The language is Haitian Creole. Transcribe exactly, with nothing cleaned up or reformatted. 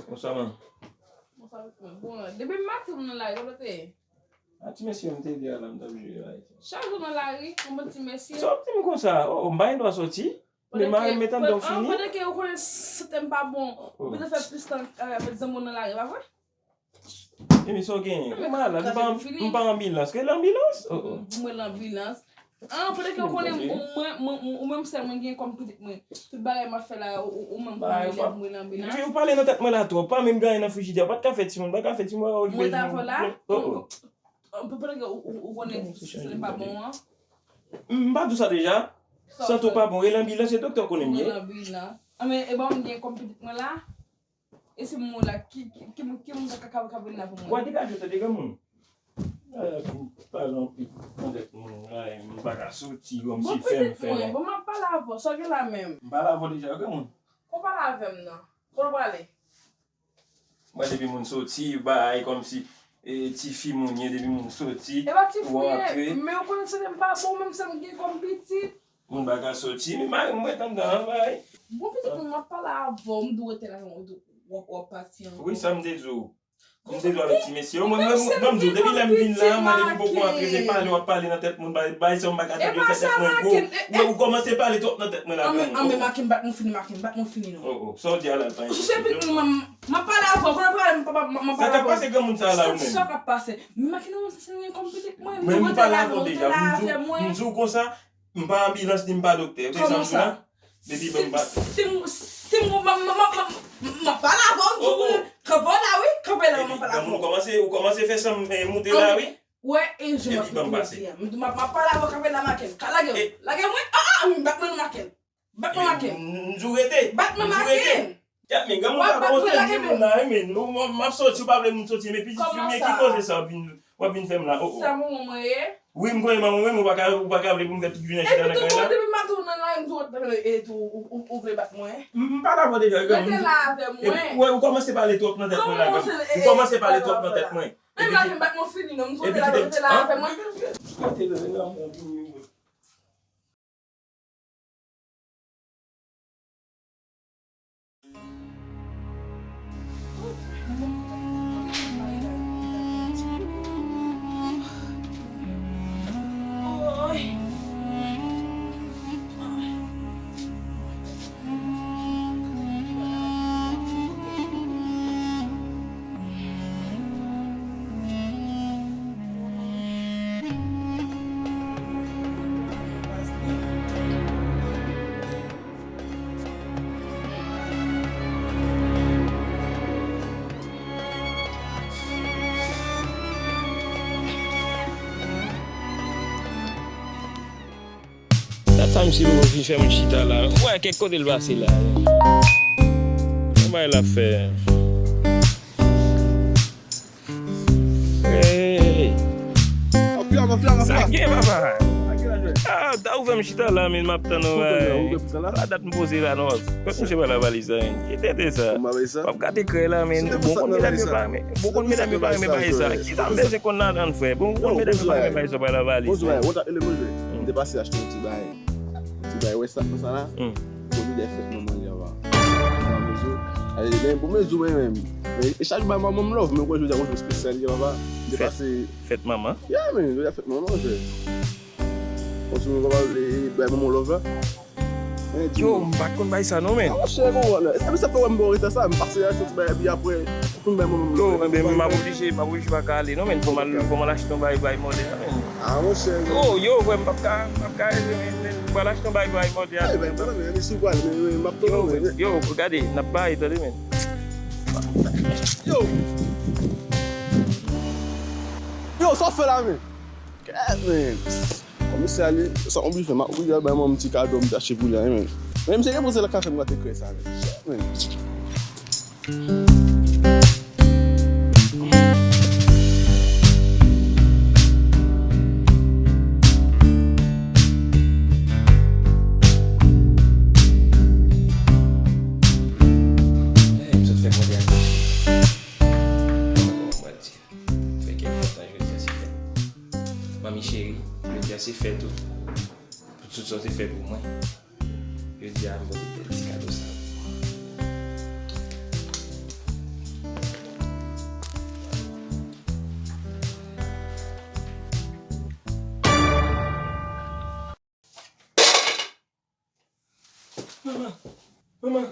Bonswa, man. Bonswa, pitit mwen. Bon, depi maten m nan lari, kote w te ye? A ti mesye m te di a la, m t ap jwe la. Chak jou nan lari, yon bon ti mesye. Sa w ap di m konsa? Oh, m pa gen dwa soti. Men m a renmen tande w fini. Pandan ke ou konnen sante m pa bon, ou bezwen fè plis tan avèk zanmi w nan lari, pa vre? Epi sa w genyen? Ou malad, m pa, m pa anbilans. Rele anbilans? Oh, oh. Mwen rele anbilans. Ah, pandan ke ou konnen ou mwen, mwen, ou menm sèl mwen gen kòm pitit mwen. Tout bagay m ap fè la, ou, ou menm pou mwen lè pou mwen nan bilans. Ou pale nan tèt mwen la twòp, pa menm gen anyen nan frijidè, ou pa t ka fè timoun, pa ka fè timoun, ou okipe timoun. Mwen ta fè la, pandan ke ou, ou, ou konnen sante m pa bon an. M pa di w sa deja? Sante w pa bon, rele anbilans, se doktè w konnen m ye. Rele anbilans. Anben, e ban m gen kòm pitit mwen la. E si m mouri la, ki, ki, ki moun, ki moun ka, ka, ka vin la pou mwen? Wa degaje w tande granmoun. Ala pou pale anpil nan tèt moun la, e m pa ka soti, bon, m si fèm, fèm. Bon, m ap pale avè w, sa w gen la menm? M pale avè w deja, granmoun. Kon pale avè m nan. Kote w prale? Mwen depi moun soti, bagay kòmsi, e, tifi moun ye, depi moun soti, ou antre. E pa tifi ye, men ou konnen sante m pa bon, menm sa m gen kòm pitit. Moun pa ka soti, men mari m ret anndan an, bay. Bon, pitit mwen, m ap pale avè w, m di w rete la, w ap, w ap pati ankò. Wi, sa m te di w. M te di w avèk ti mesye yo, mwen, mwen, mwen, m di w, depi lè m vin la, mwen, depi m poko antre, se pale w ap pale nan tèt moun, bay, bay, sa m pa ka tande, fè tèt mwen gwo. Ou, ou kòmanse pale twòp nan tèt mwen la, granmoun. Anben, make m, bat mwen fini, make m, bat mwen fini, non. Oh, oh, sa w di a la, l pa enteresan. Ou se pitit mwen, m ap pale avè w, konnen pale, m ap pale avè w. Sa k ap pase granmoun sa a la, ou menm? Sa k ap pase? Men make nan yon sens kòm pitit mwen, m di w rete la avè mwen, ou rete la avè mwen. M di w konsa, m pa anbilans ni m pa doktè. Ou te santi la? Depi ban m bat. Si m, si m, m, m, m, m, m, m ap pale avè w, m di w, kanpe w la, wi, kanpe la, m ap pale avè w. Ou kòmanse, ou kòmanse fè san m, eh, moute la, wi. Wè, e jan m ap moute jodi a. M di w, m ap, m ap pale avè w, kanpe la, make m. Lage m, lage mwen, ah, ah, bat mwen, make m. Bat mwen, make m. M di w rete. Bat mwen, make m. Ya, men granmoun sa bon, se moun la, wi, men m ap soti, ou pa vle moun soti, men pitit fi, men ki koze sa w ap vin, w ap vin fè m la, oh, oh. Sa manman mwen ye? Wi, m konnen manman mwen, men ou pa ka, ou pa ka vle pou m fè tout jounen chita nan kay la. Epi tou, depi maten w nan la, m tou, e tou, ou, ou, ou vle bat mwen? M, m pale avè w deja, granmoun. Rete la avè mwen. Epi, wè, ou kòmanse pale twòp nan tèt mwen la, granmoun. Ou kòmanse pale twòp nan tèt mwen. Epi, epi, epi, ah, kote l, nan mwen, vini. Dat sa misye poko fin fè m chita la. Ou wè kèk kote l pase la. Yon bagay l ap fè. Hey. Anfle, anfle, anfle. Sa gen, papa? Ah, ta ouvè m chita la, men m ap tann ou, bay. Sa dat m poze la, non. Kot misye pral avaliz sa, men? Ki tete sa? W ap gade krè la, men. Bon, konn medam yo pa renmen, bon, konn medam yo pa renmen bagay sa. Ki sa m bezwen konn ladan l, frè? Bon, konn medam yo pa renmen bagay sa, pral avaliz. Bon, Zoray, ou ta ele manje. M te pase achte yon ti bagay. Ti bagay wè sa konsa la. Pou li lè fèt manman li anba. Nan mezon. Ale, men pou mezon mwen menm. E chak jou bay manman m love, men ou kwè jodi a gon jou espesyal li anba. M te pase. Fèt manman? Yeah, men, jodi a fèt manman, frè. Konsa mwen kapab bay manman w love la. Yo, m pa t konn bay sa non, men. Ah, monchè, konprann. E sa fè wè m ba w retard sa, m pase achte ti bagay, epi apre, pou m bay manman m love. Yo, enben, m ap oblije, m ap oblije pa ka ale non, men. Fò m al, fò m al achte yon bagay bay mòde a, men. Ah, monchè. Oh, yo, frè, m p ap ka, m p ap ka rete, men, men, m pral achte yon bagay bay mòde a, men. Yo, gade, n ap pale, tande, men. Yo. Yo, sa w fè la, men? Kèt, men. Komisè a li, sa oblije fè, m ap oblije al bay manman m ti kado m te achte pou li a, men. Men misye gen poze la ka fè m gate krè sa, men. Shit, men. Hey, m sot fè kote a. Fè kèk kontan jodi a se fèt. Manmi cheri, jodi a se fèt ou. Pou tout sa w te fè pou mwen. Jodi a, m pote bèl ti kado sa pou ou. Manman, manman,